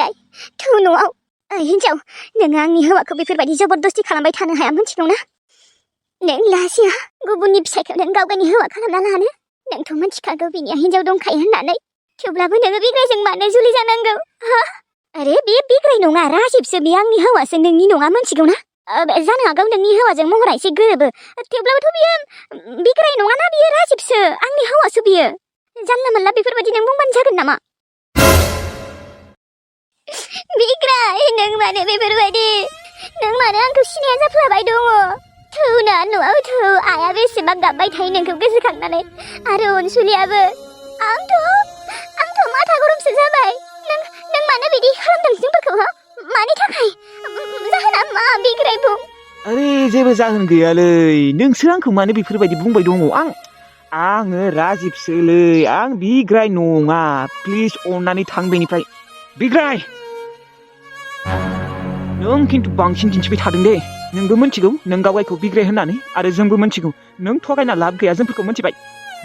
बिग्राय थौ न'आव हिनजाव नोङो आंनि हौवाखौ बेफोरबायदि जबरदस्ति खालामबाय थानो हाया मिथिगौ ना नों लाजिया गुबुननि फिसायखौ नों गावगायनि हौवा खालामना लानो नोंथ' मिथिखागौ बिनिया हिनजाव दंखायो होननानै थेवब्लाबो नोङो बिग्रायजों मानो जुलि जानांगौ हा अरे बे बिग्राय नङा राजिबसो बे आंनि हौवासो नोंनि नङा मिथिगौ ना जानो हागौ नोंनि हौवाजों महरा एसे गोरोबो थेवब्लाबोथ' बियो बिग्राय नङाना बियो राजिबसो आंनि हौवासो बियो जानला मोनला बेफोरबायदि नों बुंबानो जागोन नामा बिग्राय नों मानो बेफोरबायदि नों मानो आंखौ सिनाया जाफ्लाबाय दङ थौ ना न'आव थौ आइया बेसेबां गाबबाय थायो नोंखौ गोसोखांनानै आरो अनसुलियाबो आंथ' माथा गरमसो जाबाय नों मानो बिदि खालामदों जोंफोरखौ हो मानि थाखाय जाहोना मा बिग्राय बुं अरे जेबो जाहोन गैयालै नोंसो आंखौ मानो बेफोरबायदि बुंबाय दङ आङो राजिबसोलै आं बिग्राय नङा प्लिज अननानै थां बेनिफ्राय बिग्राय नों खिन्थु बांसिन दिन्थिबाय थादों दे नोंबो मिथिगौ नों गावगायखौ बिग्राय होननानै आरो जोंबो मिथिगौ नों थगायना लाब गैया जोंफोरखौ मिथिबाय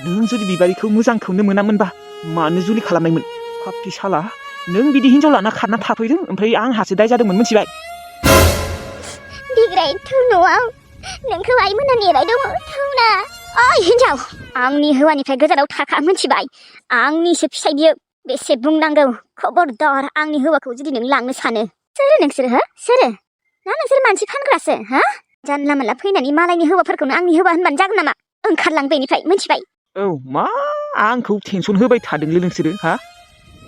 नों जुदि बिबारिखौ मोजांखौनो मोनामोनबा मानो जुलि खालामनायमोन फाप्पि साला नों बिदि हिनजाव लाना खारना थाफैदों ओमफ्राय आंहासो दाय जादोंमोन मिथिबाय बिग्राय थौ न'आव नोंखौ आइमोना नेबाय दङ थौ ना ओइ हिनजाव आंनि हौवानिफ्राय गोजानाव थाखा मिथिबाय आंनिसो फिसाय बियो बेसे बुंनांगौ खबरदार आंनि हौवाखौ जुदि नों लांनो सानो सोरो नोंसोरो हो सोरो ना नोंसोर मानसि फानग्रासो हा जानला मोनला फैनानै मालायनि हौवाफोरखौनो आंनि हौवा होनबानो जागोन नामा ओंखारलां बेनिफ्राय मिथिबाय औ मा आंखौ टेनसन होबाय थादोंलै नोंसोरो हा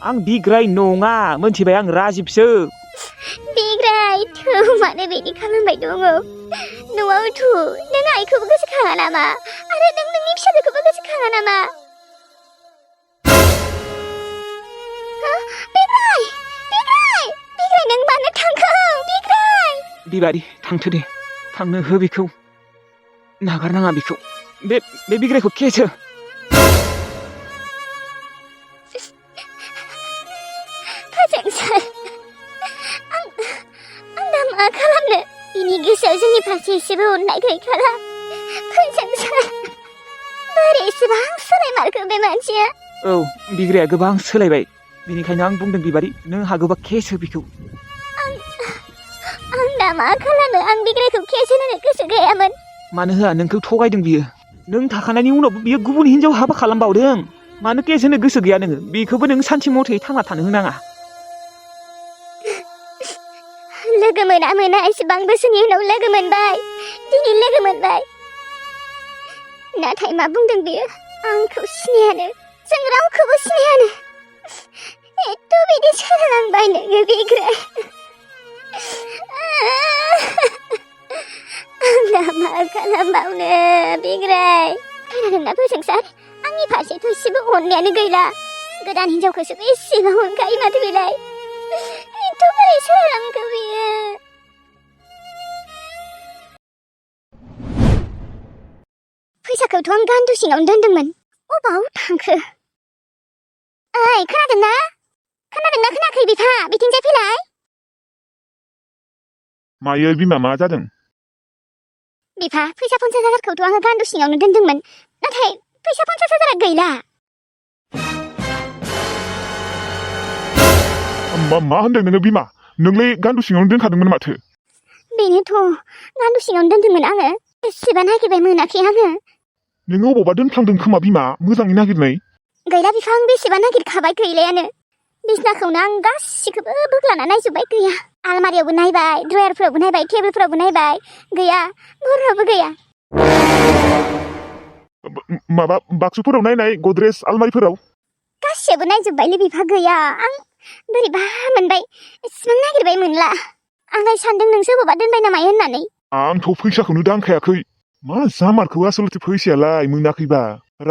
आं बिग्राय नङा मिथिबाय आं राजिबसो बिग्राय थौ मानो बिदि खालामबाय दङ न'आव थौ नों आइखौबो गोसोखाङा नामा आरो नों नोंनि फिसाजोखौबो गोसोखाङा नामा बिग्राय नों मानो थांखो बिग्राय बिबारि थांथो दे थांनो हो बेखौ नागारनाङा बेखौ बे बिग्रायखौ केसो फोजोंसार आं दा मा खालामनो बिनि गोसोआव जोंनि फारसे एसेबो अननाय गैखाला फोजोंसार बोरै एसेबां सोलायमारखो बे मानसिया औ बिग्राया गोबां सोलायबाय बेनिखायनो आं बुंदों बिबारि नों हागौबा केस हो बेखौ आं दा मा खालामो आं बिग्रायखौ केस होनो गोसो गैयामोन मानो होआ नोंखौ थगायदों बियो नों थाखानायनि उनावबो बियो गुबुन हिनजाव हाबा खालामबावदों मानो केस होनो गोसो गैया नोङो बेखौबो नों सान्थि मथे थांना थानो होनाङा लोगो मोना एसेबां बोसोरनि उनाव लोगो मोनबाय दिनै लोगो मोनबाय नाथाय मा बुंदों बियो आंखौ सिनायानो जों रावखौबो सिनायानो एथ' बिदि सोलायलांबाय नोङो बिग्राय आं दा मा खालामबावनो बिग्राय खोनादोंना फोजोंसार आंनि फारसेथ' एसेबो अननायानो गैला गोदान हिनजावखौसो बेसेबां अनखायो माथो बेलाय एथ' बोरै सोलायलांखो बियो फैसाखौथ' आं गान्दु सिङावनो दोनदोंमोन अबाव थांखो ओइ खोनादोंना खोनायाखै बिफा बिथिंजाय फैलाय मायो बिमा मा जादों बिफा फैसा 50,000खौथ' आङो गान्दु सिङावनो दोनदोंमोन नाथाय फैसा 50,000 गैला मा होनदों नोङो बिमा नोंलाय गान्दु सिङावनो दोनखादोंमोन माथो बेनोथ' गान्दु सिङावनो दोनदोंमोन आङो बेसेबा नागिरबाय मोनाखै आङो नोङो अबावबा दोनफ्लांदों खोमा बिमा मोजाङै नागिरनाय गैला बिफा आं बेसेबा नागिरखाबाय गैलायानो बिसनाखौनो आं गासिखौबो बोग्लाना नायजोब्बाय गैया आलमारियावबो नायबाय ड्रयारफोरावबो नायबाय टेबोलफोरावबो नायबाय गैया बोरावबो गैया माबा बाक्सुफोराव नायनाय गद्रेज आलमारिफोराव गासिबो नायजोब्बायलै बिफा गैया आं बोरैबा मोनबाय एसेबां नागिरबाय मोनला आंलाय सानदों नोंसो बबावबा दोनबाय नामाय होननानै आंथ' फैसाखौनो दांखायाखै मा जामारखौ आसलथे फैसायालाय मोनाखैबा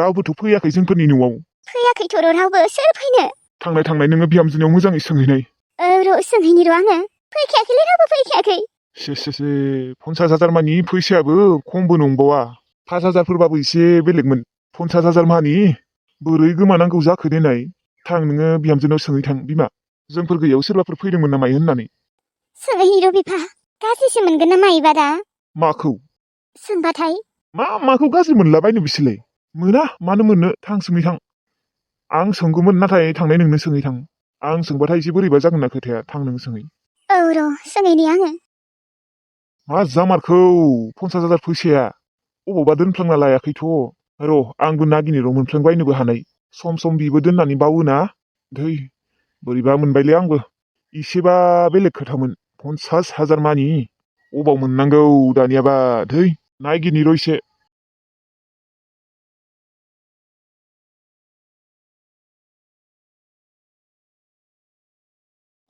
रावबोथ' फैयाखै जोंफोरनि न'आव फैयाखैथ' रावबो सोर फैनो थांनाय नोङो बिहामजोनियाव मोजाङै सोंहैनाय र' सोंहैनि र' आङो फैखायाखैलै रावबो फैखायाखै से 50,000 मानि फैसायाबो खमबो नंबावा 5,000फोरबाबो एसे बेलेगमोन 50,000 मानि बोरै गोमानांगौ जाखो देनाय थां नोङो बिहामजोनाव सोंहै बिमा जोंफोर गैयाव सोरबाफोर फैदोंमोन नामा होननानै सोंहैनि र' बिफा गाज्रिसो मोनगोन ना मायोबा दा माखौ सोंबाथाय माखौ गाज्रि मोनलाबायनो बिसोरलाय मोना मानो मोननो थां सोंहै थां आं सोंगौमोन नाथाय थांनाय नोंनो सोंहै थां आं सोंबाथाय एसे बोरैबा जागोन ना खोथाया थां नों सोङै औ र' सोङैनि आङो मा जामारखौ 50,000 फैसाया अबावबा दोनफ्लांना लायाखैथ' र' आंबो नागिरनो र' मोनफ्लांबायनोबो हानाय सम सम बिबो दोननानै बावोना धै बोरैबा मोनबायलै आंबो इसेबा बेलेग खोथामोन 50,000 मानि अबाव मोननांगौ दानियाबा धै नागिरनि र' इसे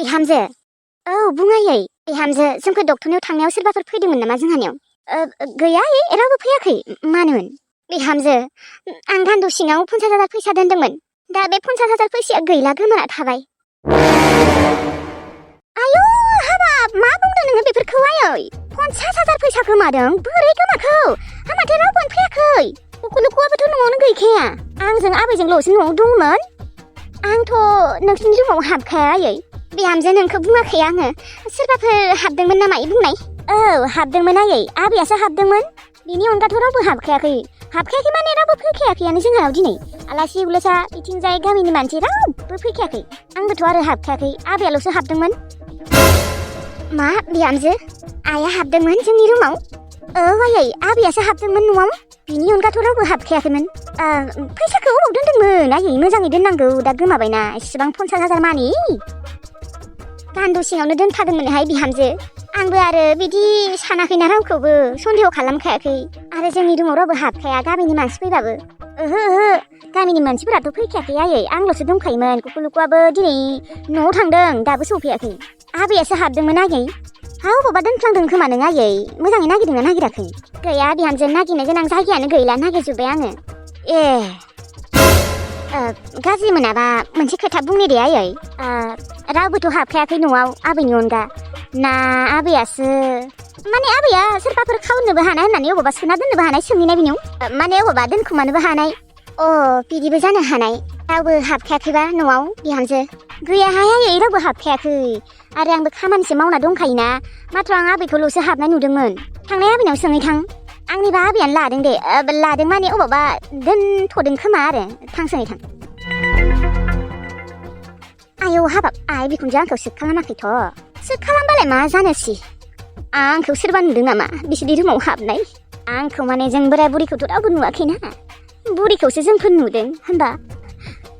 बिहामजो औ बुङायै बिहामजो जोंखौ डक्टरनियाव थांनायाव सोरबाफोर फैदोंमोन नामा जोंहानियाव गैया रावबो फैयाखै मानोमोन बिहामजो आं गान्दु सिङाव 50,000 फैसा दोनदोंमोन दा बे 50,000 फैसाया गैला गोमाना थाबाय आयौ हाबाब मा बुंदों नोङो बेफोरखौ आयै 50,000 फैसा गोमादों बोरै गोमाखौ माथो रावबो फैयाखै कुकुलुकुआबोथ' न'आवनो गैखाया आंजों आबैजोंल'सो न'आव दंमोन आंथ' नोंसिनि रुमाव हाबखाया आयै बिहामजो नोंखौ बुङाखै आङो सोरबाफोर हाबदोंमोन नामा बुंनाय औ हाबदोंमोन आयै आबैयासो हाबदोंमोन बिनि अनगाथ' रावबो हाबखायाखै माने रावबो फैखायाखैयानो जोंहानाव दिनै आलासि उलासा बिथिंजाय गामिनि मानसि रावबो फैखायाखै आंबोथ' आरो हाबखायाखै आबैयाल'सो हाबदोंमोन मा बिहामजो आइया हाबदोंमोन जोंनि रुमाव औ आयै आबैयासो हाबदोंमोन न'आव बिनि अनगाथ' रावबो हाबखायाखैमोन फैसाखौ अबाव दोनदोंमोन आयै मोजाङै दोननांगौ दा गोमाबायना इसेबां 50,000 मानि गान्दु सिङावनो दोनखादोंमोनहाय बिहामजो आंबो आरो बिदि सानाखैना रावखौबो सन्देह खालामखायाखै आरो जोंनि रुमाव रावबो हाबखाया गामिनि मानसि फैबाबो ओहो गामिनि मानसिफोराथ' फैखायाखै आयै आंल'सो दंखायोमोन कुकुलुकुआबो दिनै न'आव थांदों दाबो सौफैयाखै आबैयासो हाबदोंमोन आयै अबावबा दोनफ्लांदों खोमा नों आयै मोजाङै नागिरदोंना नागिराखै गैया बिहामजो नागिरनो गोनां जायगायानो गैला नागिरजोब्बाय आङो गाज्रि मोनाबा मोनसे खोथा बुंनो दे आयै रावबोथ' हाबखायाखै न'आव आबैनि अनगा ना आबैयासो माने आबैया सोरबाफोर खावनोबो हानाय होननानै अबावबा सोना दोननोबो हानाय सोंहैनाय बिनियाव माने अबावबा दोनखुमानोबो हानाय बिदिबो जानो हानाय रावबो हाबखायाखैबा न'आव बिहामजो गैयाहाय आयै रावबो हाबखायाखै आरो आंबो खामानिसो मावना दंखायोना माथ्र' आं आबैखौल'सो हाबनाय नुदोंमोन थांनाय आबैनाव सोङै थां आंनिबा आबैयानो लादों दे लादों माने अबावबा दोनथ'दों खोमा आरो थां सोङै थां आयौ हाबाब आइ बिखुनजो आंखौ सोख खालामाखैथ' सोख खालामबालाय मा जानोसै आंखौ सोरबा नुदों नामा बिसिनि रुमाव हाबनाय आंखौ माने जों बोराय बुरिखौथ' रावबो नुवाखैना बुरिखौसो जोंफोर नुदों होनबा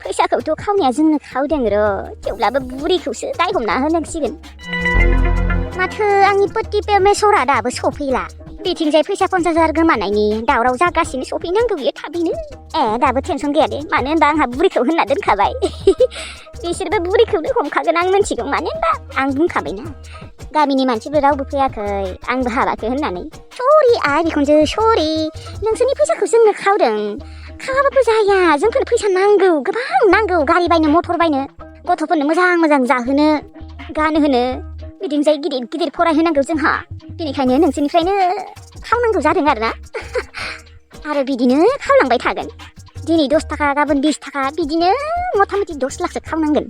फैसाखौथ' खावनाया जोंनो खावदों र' थेवब्लाबो बुरिखौसो दाय हमना होनांसिगोन माथो आंनि पति परमेश्वरा दाबो सफैला बिथिंजाय फैसा 50,000 गोमानायनि दावराव जागासिनो सफैनांगौ बियो थाबैनो दाबो टेनसन गैया दे मानो होनबा आंहा बुरिखौ होनना दोनखाबाय बिसोरबो बुरिखौनो हमखागोन आं मिथिगौ मानो होनबा आं बुंखाबायना गामिनि मानसिफोर रावबो फैयाखै आंबो हाबाखै होननानै सरि आइ बिखुनजो सरि नोंसोरनि फैसाखौ जोंनो खावदों खावाबाबो जाया जोंफोरनो फैसा नांगौ गोबां नांगौ गारि बायनो मटर बायनो गथ'फोरनो मोजां जाहोनो गानहोनो बिदिनोजाय गिदिर फरायहोनांगौ जोंहा बेनिखायनो नोंसोरनिफ्रायनो खावनांगौ जादों आरोना आरो बिदिनो खावलांबाय थागोन दिनै 10 थाखा गाबोन 20 थाखा बिदिनो मथा मथि 10 लाखसो खावनांगोन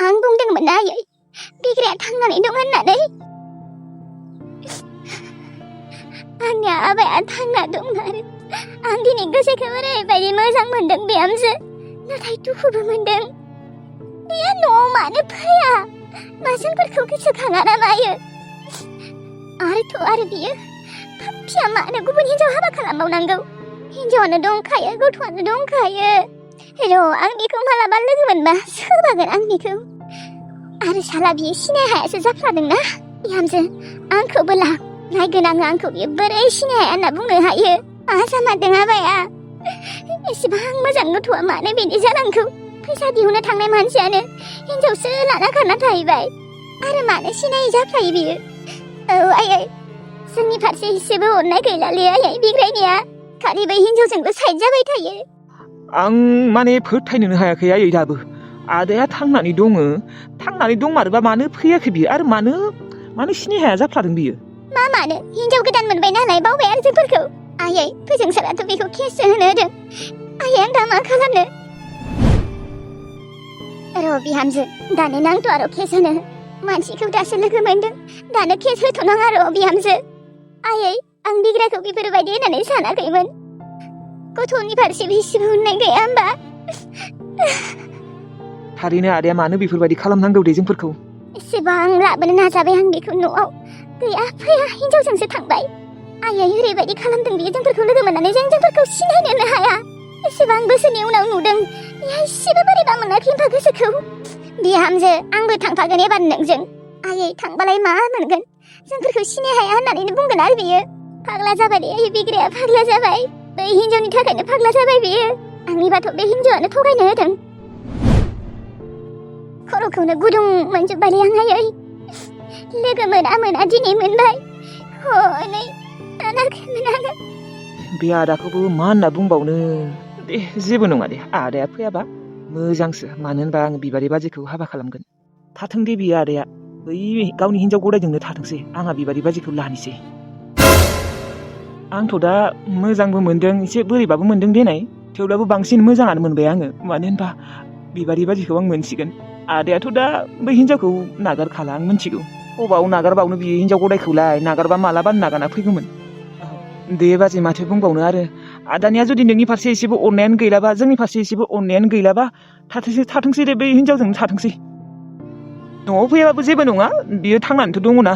आं बुंदोंमोन ना आयै बिग्राया थांनानै दं होननानै आंनि आबाया थांना दंमोन आं दिनै गोसोखौ ओरैबायदि मोजां मोनदों बिहामजो नाथाय दुखुबो मोनदों बियो न'आव मानो फैया मा जोंफोरखौ गोसोखाङा ना मायो आरो बियो पाप्पिया मानो गुबुन हिन्जाव हाबा खालामबावनांगौ हिन्जावानो दंखायो गथ'आनो दंखायो र' आं बेखौ मालाबा लोगो मोनबा सोबागोन आं बेखौ आरो साला बियो सिनाय हायासो जाफ्लादोंना बिहामजो आंखौबो ला नायगोन आङो आंखौ बियो बोरै सिनाय हाया होनना बुंनो हायो मा जामारदों आबाया एसेबां मोजां गथ'आ मानो बिदि जानांगौ फैसा दिहुननो थांनाय मानसियानो हिन्जावसो लाना खारना थाहैबाय आरो मानो सिनायै जाफ्लायो बियो आयै जोंनि फारसे एसेबो अननाय गैलालै आयै बिग्रायनाया खालि बै हिन्जावजोंबो साइड जाबाय थायो आं माने फोथायनोनो हायाखै आयै दाबो आदाया थांनानै दंमारोबा मानो फैयाखै बियो आरो मानो सिनाय हाया जाफ्लादों बियो मानो हिन्जाव गोदान मोनबाय नालाय बावबाय आरो जोंफोरखौ आयै फोजोंसाराथ' बेखौ केससो होनो होदों आयै आं दा मा खालामनो र' बिहामजो दानो नांथ' आरो केस होनो मानसिखौ दासो लोगो मोनदों दानो केस होथ'नाङा र' बिहामजो आयै आं बिग्राखौ बेफोरबायदि होननानै सानाखैमोन गथ'नि फारसेबो एसेबो अननाय गैया होमबा? थारैनो आदाया मानो बेफोरबायदि खालामनांगौ दे जोंफोरखौ? एसेबां लाबोनो नाजाबाय आं बेखौ न'आव। गैया फैया हिनजावजोंसो थांबाय। आइयै ओरैबायदि खालामदों बियो जोंफोरखौ लोगो मोननानै जोंफोरखौ सिनायनोनो हाया। एसेबां बोसोरनि उनाव नुदों। बेहा एसेबो बोरैबा मोनाखै होमबा गोसोखौ? बिहामजो आंबो थांफागोन एबार नोंजों। आइयै थांबालाय मा मोनगोन? जोंफोरखौ सिनाय हाया होननानैनो बुंगोन आरो बियो। फाग्ला जाबाय दे आइयै बिग्राया फाग्ला जाबाय। बै हिनजावनि थाखायनो फाग्ला जाबाय बियो। आंनिबाथ' बे हिनजावानो थगायनो होदों। खर'खौनो गुदुं मोनजोब्बायलै आं आइयै। लोगो मोना दिनै मोनबाय। हनै मोनाखै। बे आदाखौबो मा होनना बुंबावनो? दे जेबो नङा दे, आदाया फैयाबा मोजांसो। मानो होनबा आं बिबारि बाजिखौ हाबा खालामगोन। थाथों दे बियो आदाया। बै गावनि हिनजाव गदायजोंनो थाथोंसै। आंहा बिबारि बाजिखौ लानोसै। आंथ' दा मोजांबो मोनदों, एसे बोरैबाबो मोनदों देनाय। थेवब्लाबो बांसिन मोजाङानो मोनबाय आङो। मानो होनबा बिबारि बाजिखौ आं मोनसिगोन। आदायाथ' दा बै हिनजावखौ नागारखाला आं मिथिगौ। अबाव नागारबावनो बियो हिनजाव गदायखौलाय? नागारबा मालाबानो नागारना फैगौमोन। दे बाजै माथो बुंबावनो आरो। आदानिया जुदि नोंनि फारसे एसेबो अननायानो गैलाबा, जोंनि फारसे एसेबो अननायानो गैलाबा थाथोंसै दे बै हिनजावजों थाथोंसै। न'आव फैयाबाबो जेबो नङा, बियो थांनानैथ' दङ ना।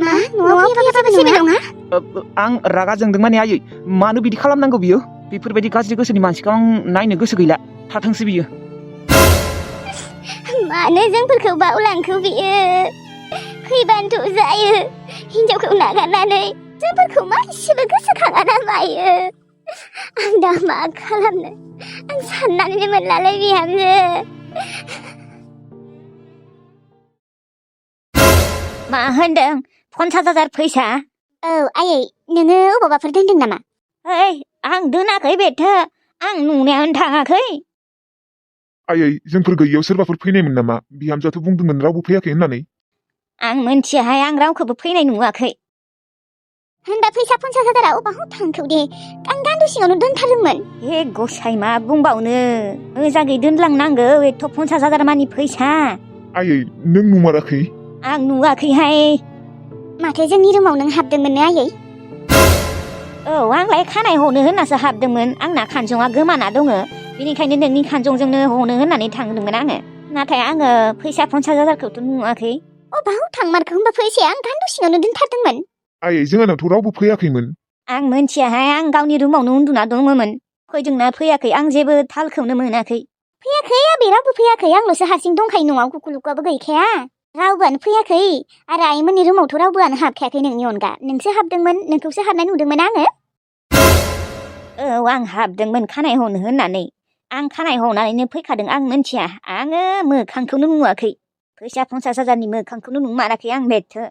मा न'आव फैयाबाबो जेबो नङा? आं रागा जोंदों माने आयै। मानो बिदि खालामनांगौ बियो? बेफोरबायदि गाज्रि गोसोनि मानसिखौ आं नायनो गोसो गैला। थाथोंसै बियो। मानो जोंफोरखौ बावलांखो बियो? फैबानोथ' जायो। हिनजावखौ नागारनानै जोंफोरखौ मा एसेबो गोसोखाङा ना मायो? आं दा मा खालामनो? आं साननानैनो मोनलालै बिहामजो। मा होनदों? 50,000 फैसा? औ आयै, नोङो अबावबाफोर दोनदों नामा? ओइ आं दोनाखै बेथो। आं नुनायावनो थाङाखै। आयै जोंफोर गैयियाव सोरबाफोर फैनायमोन नामा? बिहामजोआथ' बुंदोंमोन रावबो फैयाखै होननानै। आं मोनथियाहाय, आं रावखौबो फैनाय नुवाखै। होनबा फैसा 50,000 अबाव थांखौ दे? आं गान्दु सिङावनो दोनथारदोंमोन। हे गसाइ मा बुंबावनो? मोजाङै दोनलांनांगौ एथ' 50,000 मानि फैसा। आयै नों नुमाराखै? आं नुवाखैहाय। माथो जोंनि रुमाव नों हाबदोंमोननो आयै? औ आंलाय खानाय हनो होननासो हाबदोंमोन। आंना खानजङा गोमाना दङ। बेनिखायनो नोंनि खानजंजोंनो हनो होननानै थांदोंमोन आङो। नाथाय आङो फैसा 50,000खौथ' नुवाखै। अबाव थांमारखो होनबा फैसाया? आं गान्दु सिङावनो दोनथारदोंमोन। आयै जोंहानावथ' रावबो फैयाखैमोन। आं मोनथियाहाय, आं गावनि रुमावनो उन्दुना दङमोन। फैदोंना फैयाखै आं जेबो थालखौनो मोनाखै। फैयाखै आबै, रावबो फैयाखै। आंल'सो हारसिं दंखायो न'आव, कुकुलुकाबो गैखाया। रावबोआनो फैयाखै। आरो आइमोननि रुमावथ' रावबोआनो हाबखायाखै नोंनि अनगा। नोंसो हाबदोंमोन, नोंखौसो हाबनाय नुदोंमोन आङो। औ आं हाबदोंमोन खानाय हनो होननानै। आं खानाय हनानैनो फैखादों। आं मोनथिया, आङो मोखांखौनो नुवाखै। फैसा 50,000नि मोखांखौनो नुमाराखै आं बेथो।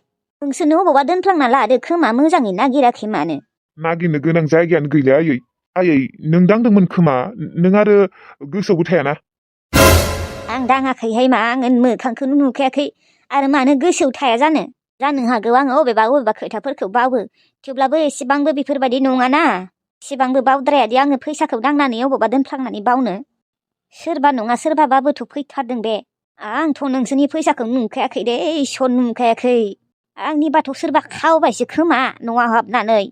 नोंसोरनो अबावबा दोनफ्लांना लादो खोमा, मोजाङै नागिराखै मानो? नागिरनो गोनां जायगायानो गैला आयै। आयै नों दांदोंमोन खोमा, नों आरो गोसोआवबो थायाना? आं दाङाखैहाय मा, आङो मोखांखौनो नुखायाखै। आरो मानो गोसोआव थाया जानो? जानो हागौ आङो अबेबा खोथाफोरखौ बावो। थेवब्लाबो एसेबांबो बेफोरबायदि नङाना। एसेबांबो बावद्रायादि आङो फैसाखौ दांनानै अबावबा दोनफ्लांनानै बावनो। सोरबा नङा सोरबाबाबोथ' फैथारदों बे। आंथ' नोंसोरनि फैसाखौ नुखायाखै दे, इसोर नुखायाखै। आंनि बाथौ सोरबा खावबायसो खोमा न'आव हाबनानै।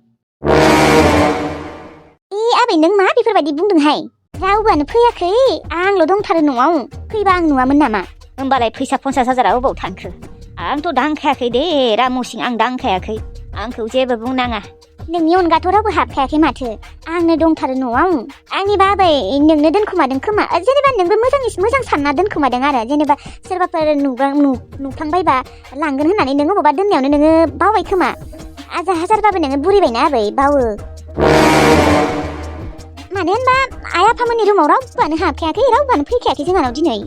आबै नों मा बेफोरबायदि बुंदोंहाय? रावबोआनो फैयाखै। आंल' दंथारो न'आव। फैबा आं नुवामोन नामा? होमबालाय फैसा 50,000 अबाव थांखो? आंथ' दांखायाखै दे रामुसिं, आं दांखायाखै। आंखौ जेबो बुंनाङा। नोंनि अनगाथ' रावबो हाबखायाखै माथो। आंनो दंथारो न'आव। आंनि बाबाय नोंनो दोनखोमादों खोमा। जेनेबा नोंबो मोजां सानना दोनखोमादों आरो। जेनेबा सोरबाफोर नुफ्लांबायबा लांगोन होननानै नों अबावबा दोननायावनो नोङो बावबाय खोमा। हाजारबाबो नोङो बुरिबायना आबै, बावो। मानो होनबा आइ आफामोननि रुमाव रावबोआनो हाबखायाखै, रावबोआनो फैखायाखै जोंहानाव दिनै।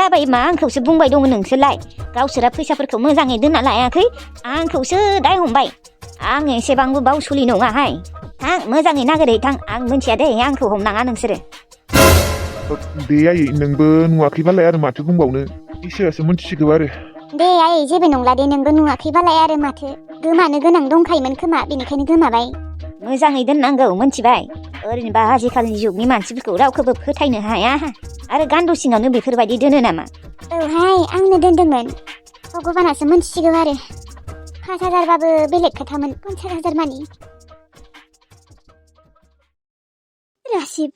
आबै मा आंखौसो बुंबाय दङ नोंसोरलाय? गावसोरा फैसाफोरखौ मोजाङै दोनना लायाखै, आंखौसो दाय हमबाय। आं एसेबांबो बावसुलि नङाहाय। थां मोजाङै नागिरै थां। आं मोनथिया दे, आंखौ हमनाङा नोंसोरो। दे आयै नोंबो नुवाखैबालाय आरो माथो बुंबावनो, इसोरासो मोनथिसिगौ आरो। दे आयै जेबो नंला दे, नोंबो नुवाखैबालाय आरो माथो। गोमानो गोनां दंखायोमोन खोमा, बेनिखायनो गोमाबाय। मोजाङै दोननांगौ मोनथिबाय? ओरैनोबा आजिखालिनि जुगनि मानसिफोरखौ रावखौबो फोथायनो हाया। आरो गान्दु सिङावनो बेफोरबायदि दोनो नामा? औहाय आंनो दोनदोंमोन। भगबानासो मोनथिसिगौ आरो। 5,000बाबो बेलेग खोथामोन, 50,000 मानि। राशिब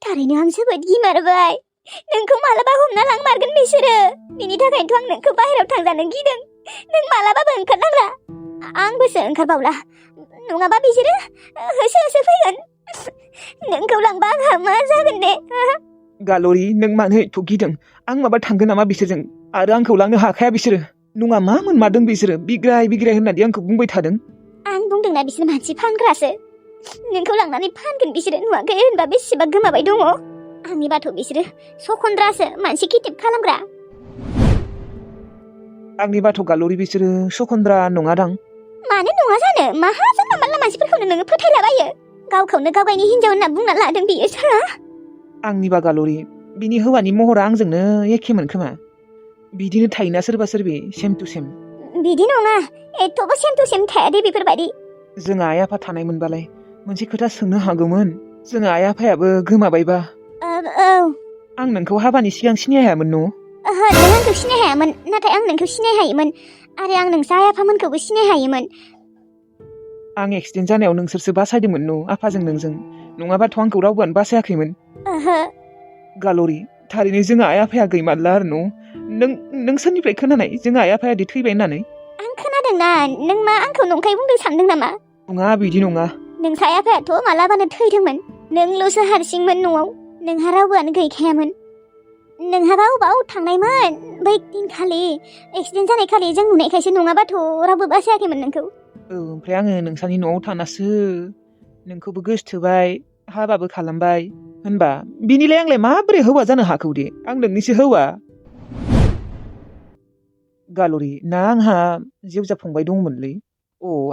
थारैनो आं जोबोद गिमारबाय नोंखौ मालाबा हमना लांमारगोन बिसोरो बिनि थाखायनोथ' आं नोंखौ बाहेरायाव थांजानो गिदों नों मालाबाबो ओंखारनांला आंबोसो ओंखारबावला नङाबा बिसोरो होसो होसो फैगोन नोंखौ लांबा आंहा मा जागोन दे गाल'रि नों मानो एथ' गिदों आं माबा थांगोन नामा बिसोरजों आरो आंखौ लांनो हाखाया बिसोरो नङा मा मोनमारदों बिसोरो बिग्राय बिग्राय होननानै आंखौ बुंबाय थादों आं बुंदोंना बिसोर मानसि फानग्रासो नोंखौ लांनानै फानगोन बिसोरो नुवाखै होनबा बेसेबा गोमाबाय दङ आंनिबाथ' बिसोरो सखन्द्रासो मानसि किटिप खालामग्रा आंनिबाथ' गाल'रि बिसोरो सखन्द्रा नङादां मानो नङा जानो माहा जानला मानला मानसिफोरखौनो नोङो फोथायलाबायो गावखौनो गावगायनि हिनजाव होनना बुंना लादों बियो साला आंनिबा गाल'रि बिनि हौवानि महरा आंजोंनो एखेमोन खोमा बिदिनो थायोना सोरबा सोरबि सेम टु सेम बिदि नङा एथ'बो सेम टु सेम थाया दे बेफोरबायदि जोंहा आइ आफा थानायमोनबालाय मोनसे खोथा सोंनो हागौमोन जोंहा आइ आफायाबो गोमाबायबा औ आं नोंखौ हाबानि सिगां सिनायहायामोन न' ओहो नों आंखौ सिनाय हायामोन नाथाय आं नोंखौ सिनाय हायोमोन आरो आं नोंसा आइ आफामोनखौबो सिनाय हायोमोन आं एक्सिडेन्ट जानायाव नोंसोरसो बासायदोंमोन न' आफाजों नोंजों नङाबाथ' आंखौ रावबोआनो बासायाखैमोन ओहो गाल'रि थारैनो जोंहा आइ आफाया गैमारला आरो न' नों सोरनिफ्राय खोनानाय जोंहा आइ आफाया थैबाय होननानै आं खोनादोंना नों मा आंखौ नंखाय बुंदों सानदों नामा नङा बिदि नङा नोंसा आइ आफायाथ' मालाबानो थैदोंमोन नोंल'सो हारसिंमोन न'आव नोंहा रावबोआनो गैखायामोन नोंहाबा अबाव थांनायमोन बै दिनखालि एक्सिडेन्ट जानाय खालि जों नुनायखायसो नङाबाथ' रावबो बासायाखैमोन नोंखौ औ ओमफ्राय आङो नोंसानि न'आव थानासो नोंखौबो गोसोथोबाय हाबाबो खालामबाय होनबा बिनिलाय आंलाय माबोरै हौवा जानो हाखौ दे आं नोंनिसो हौवा गाल'रि ना आंहा जेवजा फंबाय दंमोनलै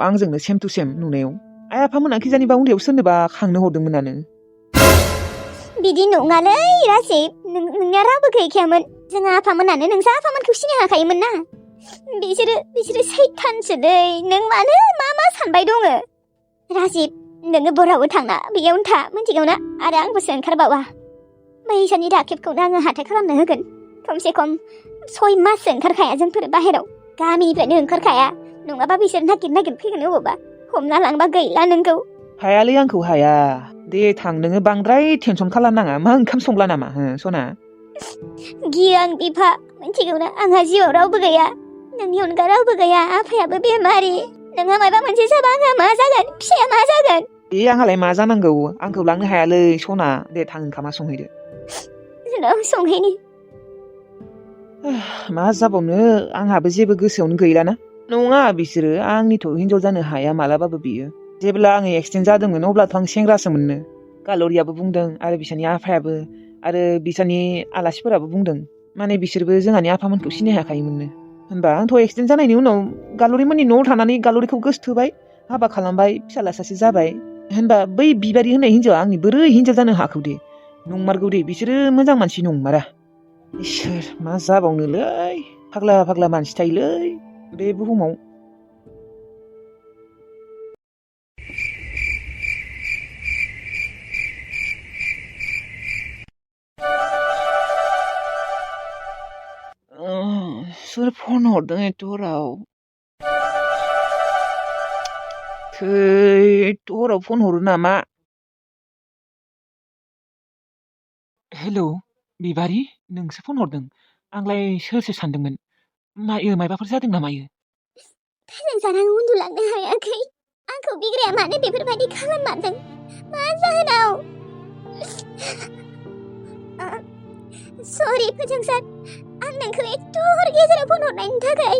आंजोंनो सेम टु सेम नुनायाव आइ आफामोना खिजानिबा उन्दैयाव सोरनोबा खांनो हरदोंमोनानो बिदि नङालै राजिब नोंनिया रावबो गैखायामोन जोंहा आफामोनानो नोंसा आफामोनखौ सिनाय हाखायोमोन ना बिसोरो सैथानसोलै नों मानो मा मा सानबाय दङ राजिब नोङो बरावबो थांना बेयावनो था मिथिगौना आरो आंबोसो ओंखारबावा बैसानि राखेबखौनो आङो हाथाय खालामनो होगोन खमसे खम 6 माससो ओंखारखाया जोंफोर बाहेराव गामिनिफ्रायनो ओंखारखाया नङाबा बिसोर नागिर फैगोन अबावबा हमना लांबा गैला नोंखौ हायालै आंखौ हाया दे थां नोङो बांद्राय टेनसन खालामनाङा मा ओंखाम संला नामा सना गियो आं बिफा मिथिगौना आंहा जिउआव रावबो गैया नोंनि अनगा रावबो गैया आफायाबो बेमारि नोंहा माबा मोनसे जाबा आंहा मा जागोन फिसाया मा जागोन आंहालाय मा जानांगौ आंखौ लांनो हायालै सना दे थां ओंखामा संहैदो संहैनि मा जाबावनो आंहाबो जेबो गोसोआवनो गैलाना नङा बिसोरो आंनिथ' हिनजाव जानो हाया मालाबाबो बियो जेब्ला आङो एक्सिडेन्ट जादोंमोन अब्लाथ' आं सेंग्रासो मोननो गाल'रियाबो बुंदों आरो बिसानि आफायाबो आरो बिसानि आलासिफोराबो बुंदों माने बिसोरबो जोंहानि आफामोनखौ सिनाय हाखायोमोननो होनबा आंथ' एक्सिडेन्ट जानायनि उनाव गाल'रिमोननि न'आव थानानै गाल'रिखौ गोसोथोबाय हाबा खालामबाय फिसाला सासे जाबाय होनबा बै बिबारि होननाय हिनजावा आंनि बोरै हिनजाव जानो हाखौ दे नंमारगौ दे बिसोरो मोजां मानसि नंमारा इसोर मा जाबावनोलै फाग्ला फाग्ला मानसि थायोलै बे बुहुमाव सोर फन हरदों एथ' हराव एथ' हराव फन हरो नामा हेलौ बिबारि नोंसो फन हरदों आंलाय सोरसो सानदोंमोन मायबाफोर जादों नामायो फोजोंसार आं उन्दुलांनो हायाखै आंखौ बिग्राया मानो बेफोरबायदि खालाममारदों मा जाहोनाव सरि फोजोंसार आं नोंखौ एथ' हर गेजेराव फन हरनायनि थाखाय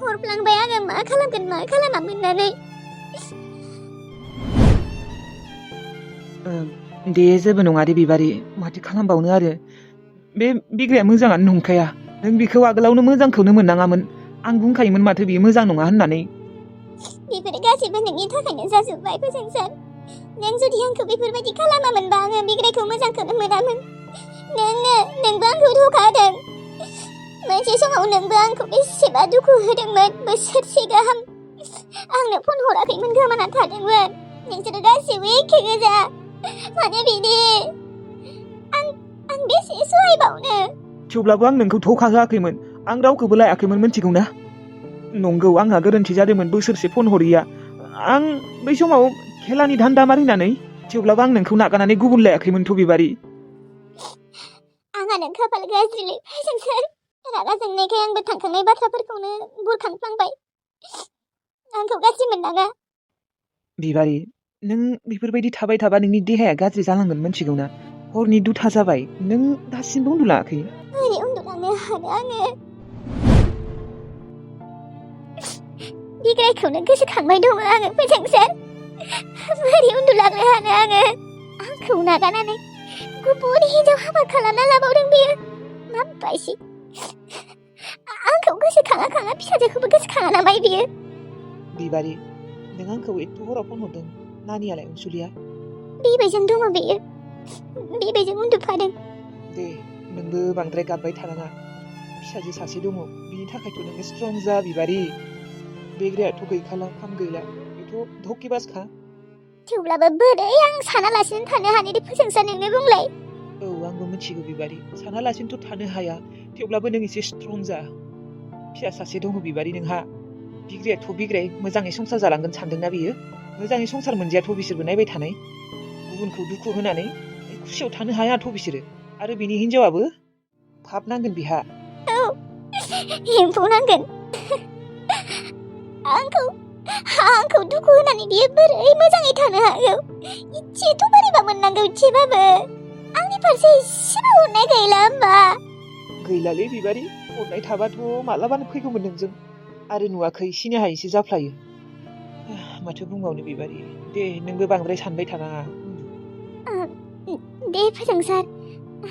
हरफ्लांबाय आङो मा खालामगोन मा खालामा मोननानै दे जेबो नङा दे बिबारि माथो खालामबावनो आरो बे बिग्राया मोजाङानो नंखाया नों बेखौ आगोलावनो मोजांखौनो मोननाङामोन आं बुंखायोमोन माथो बियो मोजां नङा होननानै बेफोर गासैबो नोंनि थाखायनो जाजोब्बाय फोजोंसार नों जुदि आंखौ बेफोरबायदि खालामामोनबा आङो बिग्रायखौ मोजांखौनो मोनामोन नोंबो आंखौ धोखा होदों मोनसे समाव नोंबो आंखौ बेसेबा दुखु होदोंमोन बोसोरसे गाहाम आंनो फन हराखैमोन गोमाना थादोंमोन नोंसोरो गासैबो एखे गोजा माने बिदि आं बेसे सहायबावनो थेवब्लाबो आं नोंखौ धोखा होआखैमोन आं रावखौबो लायाखैमोन मिथिगौ ना नंगौ आंहा गोरोन्थि जादोंमोन बोसोरसे फन हरिया आं बै समाव खेलानि धान्दा मारिनानै थेवब्लाबो आं नोंखौ नागारनानै गुबुन लायाखैमोनथ' बिबारि आंहानो खाफाल गाज्रिलै फैजोंसोर रागा जोंनायखाय आंबो थांखांनाय बाथ्राफोरखौनो बुरखांफ्लांबाय आंखौ गाज्रि मोननाङा बिबारि नों बेफोरबायदि थाबाय थाबा नोंनि देहाया गाज्रि जालांगोन मिथिगौ ना हरनि 2था जाबाय नों दासिमबो उन्दुलाङाखै बोरै उन्दुलांनो हानो आङो बिग्रायखौनो गोसोखांबाय दङ आङो फैजोंसोर बोरै उन्दुलांनो हानो आङो आंखौ नागारनानै गुबुन हिन्जाव हाबा खालामना लाबावदों बियो माबायसि आंखौ गोसोखाङा फिसाजोखौबो गोसोखाङा नामा बियो बिबारि नों आंखौ एथ' हराव फन हरदों नानियालाय अनसुलिया बेबायजों दङ बियो बेबायजों उन्दुफादों दे नोंबो बांद्राय गाबबाय थानाङा फिसाजो सासे दङ बिनि थाखायथ' नोङो स्ट्रं जा बिबारि बेग्रायाथ' गैखाला खाम गैला बेथ' धकिबासखा थेवब्लाबो बोरै आं सानालासिनो थानो हानो दे फोजोंसा नोंनो बुंलाय औ आंबो मिथिगौ बिबारि सानालासिनोथ' थानो हाया थेवब्लाबो नों एसे स्ट्रं जा फिसा सासे दङ बिबारि नोंहा बिग्रायाथ' बिग्राय मोजाङै संसार जालांगोन सानदोंना बियो मोजाङै संसार मोनजायाथ' बिसोरबो नायबाय थानाय गुबुनखौ दुखु होनानै खुसियाव थानो हायाथ' बिसोरो आरो बिनि हिनजावाबो फाब नांगोन बिहा एम्फौ नांगोन आंखौ दुखु होनानै बियो बोरै मोजाङै थानो हागौ इसेथ' बोरैबा मोननांगौ इसेबाबो आंनि फारसे इसेबो अननाय गैला होमबा गैलालै बिबारि अननाय थाबाथ' मालाबानो फैगौमोन नोंजों आरो नुवाखै सिनाय हायैसो जाफ्लायो माथो बुंबावनो बिबारि दे नोंबो बांद्राय सानबाय थानाङा दे फोजोंसार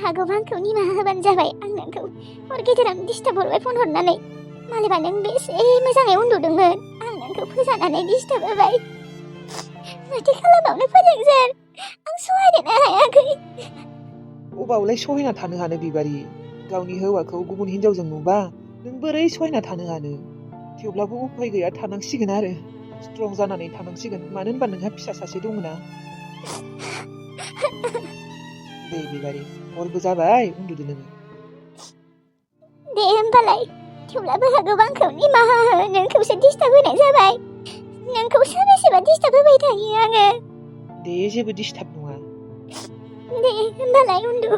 हागौबा आंखौ निमाहा होबानो जाबाय आं नोंखौ हर गेजेरावनो डिस्टार्ब हरबाय फन हरनानै मालाबा नों बेसे मोजाङै उन्दुदोंमोन आं नोंखौ फोजानानै डिस्टार्ब होबाय माथो खालामबावनो फोजोंसार आं सहायनोनो हायाखै अबावलाय सहायना थानो हानो बिबारि गावनि हौवाखौ गुबुन हिनजावजों नुबा नों बोरै सहायना थानो हानो थेवब्लाबो उफाय गैया थानांसिगोन आरो स्ट्रं जानानै थानांसिगोन मानो होनबा नोंहा फिसा सासे दङना दे बिबारि हरबो जाबाय उन्दुदो नोङो दे होमबालाय थेवब्लाबो हागौबा आंखौ निमाहा हो नोंखौसो डिस्टार्ब होनाय जाबाय नोंखौसो बेसेबा डिस्टार्ब होबाय थायो आङो दे जेबो डिस्टार्ब नङा दे होमबालाय उन्दु